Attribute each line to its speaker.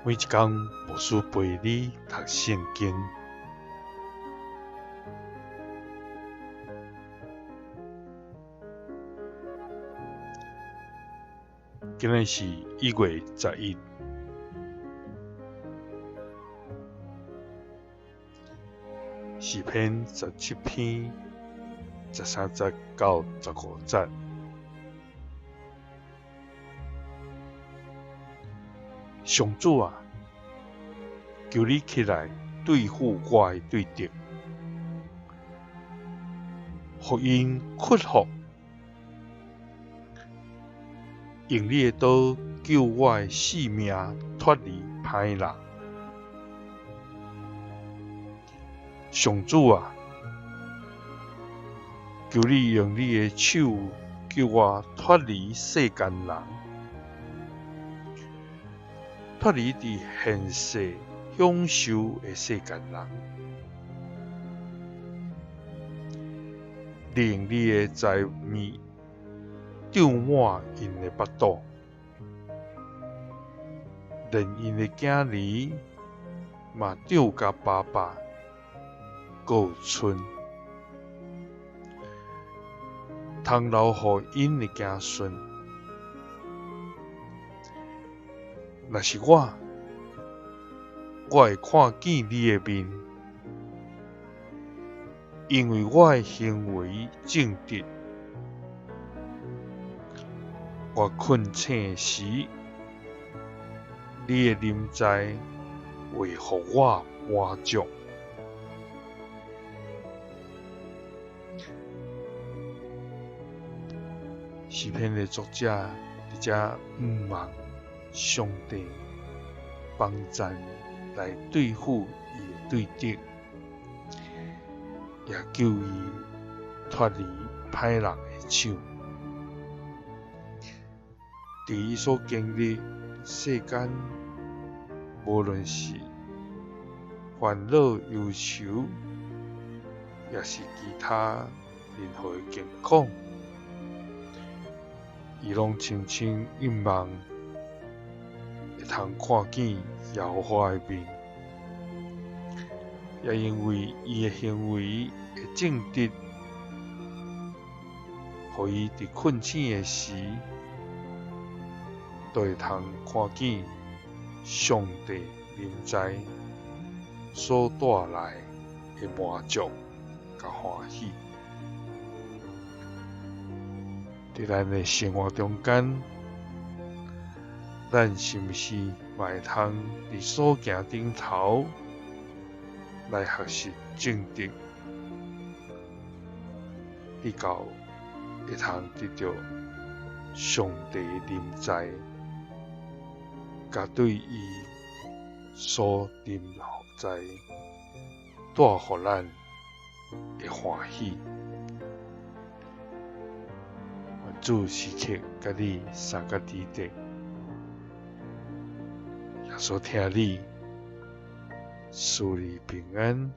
Speaker 1: 每一工牧師陪你讀聖經。今日是1月11，詩篇17篇13節到15節。上主啊，求你起來對付我的對敵，予𪜶屈服，用你的刀救我的性命脫離歹人。上主啊，求你用你的手救我脫離世間人，脫離佇現世享受的世間人。你用你的災物漲滿𪜶的腹肚，連𪜶的囝兒嘛漲甲飽飽，閣有賰，通留予𪜶的子孫。若是我，我會看見你的面，因為我的行為正直。我睏醒時，你的臨在會予我滿足。詩篇的作者佇遮向望上帝幫贊來對付伊的對敵，也救伊脫離歹人的手。佇伊所經歷世間，無論是煩惱憂愁，抑是其他任何的境況，伊攏深深向望會通看見耶和華的面，也因為伊的行為的正直，予伊佇睏醒的時，都會通看見上帝臨在所帶來的滿足佮歡喜。佇咱的生活中間，咱是毋是嘛會通佇所行頂頭來學習正直，直到會通得著上帝臨在，佮對伊所臨在帶予咱的歡喜。願主時刻佮你相佮佇佇，耶穌疼你，賜你平安。